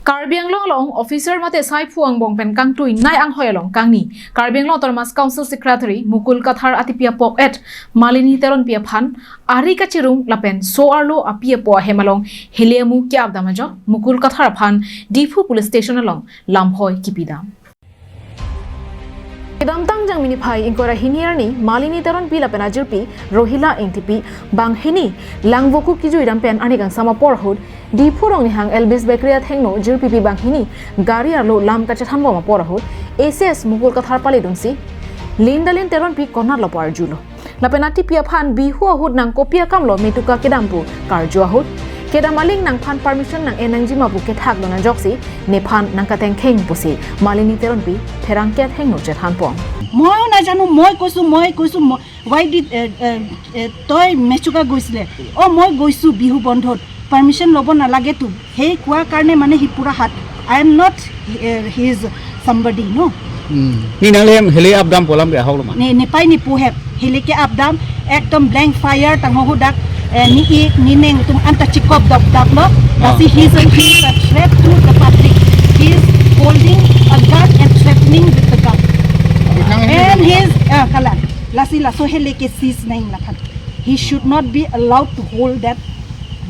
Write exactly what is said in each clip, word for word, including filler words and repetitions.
Karbi Anglong along officer mate saiphu angbong pen kangtui nai anghoi along kangni Karbi Anglong Autonomous Council Secretary Mukul Kathar atipi apok et Malini Teronpi aphan ari kachirung lapen so-arlo api apo ahem along hele amu ke-apdam ajok Mukul Kathar aphan Diphu Police Station along lamhoi kipidam. Kedamtang Jangmi niphai ingkoi ra hini arni Malini Teronpi lapen ajirpi Rohila Ingtipi banghini langvoku kijuidam pen arni kangsam apor ahut Diphu Rongnihang Elvis Bakery athengno jirpipi banghini gari arlo lam kachethanbom apor ahut A C S Mukul Kathar paledunsi Lindalin Teronpi konatlo pu arjulo. Lapen atipi aphan Bihu ahut nang kopi akamlo metuka kedam pu karju ahut kedam aling nangphan permission nang-en nangjima pu kethakdun ajoksi nephan nangkatengkheng pusi Malini Teronpi pherangke athengno chethanpon. মইও নাজানো, মই কৈছো, মই কৈছো, ম- why did, এ, এ, এ, তই মেচুকা গৈছিলে? অ, মই গৈছো বিহু বন্ধত, পাৰ্মিশ্যন ল'ব নালাগেতো। সেই কোৱা কাৰণে মানে সি পুৰা হাত, I am not, A, his somebody, no? Hmm. Ni nangle hem hele apdam pu alam ke ahok lo ma? Ne, nepai nepo hem, hele ke-apdam, ekdom blank fire tangho hudak, e, ni-ik, ni neng atum anta chikop dok dok lo. Ah. Lasi he is a, he is a threat to the public. He is holding a gun and threatening with the gun. And he is, ah, kalang. Lasi laso hele ke seize nang laphan. He should not be allowed to hold that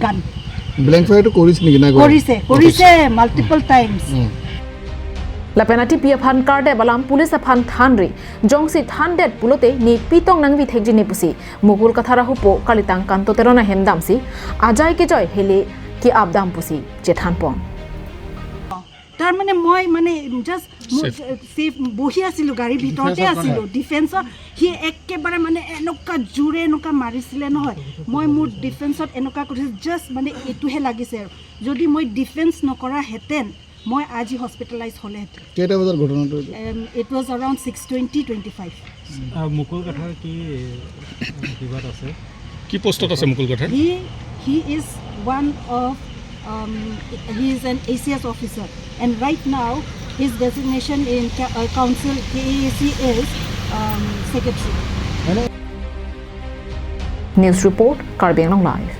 gun. Blank ফায়াৰটো কৰিছে নেকি? নাই কৰা? কৰিছে, কৰিছে, multiple times. উম। Lapen atipi aphan kardep alam police aphan thanri, jongsi thandet pulote ne pitong nangvi thekji ne pusi Mukul Kathar ahupo kalitang Kanto Teron ahem damsi ajai kejoi hele ke-apdam pusi chethanpon. তাৰ মানে মই মানে জাষ্ট মোৰ safe. Safe বহি আছিলো, গাড়ীৰ ভিতৰতে আছিলো। ডিফেন্সৰ সি একেবাৰে মানে এনেকুৱা জোৰে এনেকুৱা মাৰিছিলে নহয়, মই মোৰ ডিফেন্সত এনেকুৱা কৰিছিলো, জাষ্ট মানে এইটোহে লাগিছে আৰু। যদি মই ডিফেন্স নকৰাহেঁতেন মই আজি হস্পিটেলাইজ হ'লেহেঁতেন। কেইটা বজাত ঘটনাটো এইটো? It was around six twenty, twenty five. আহ, মুকুল কাথাৰ কি, আহ, বিবাদ আছে? কি পোষ্টত আছে মুকুল Kathar? He, he is one of, um, he is an A C S officer, and right now his designation in ca- uh, council K A A C is, um, secretary. News report, Karbi Anglong Live.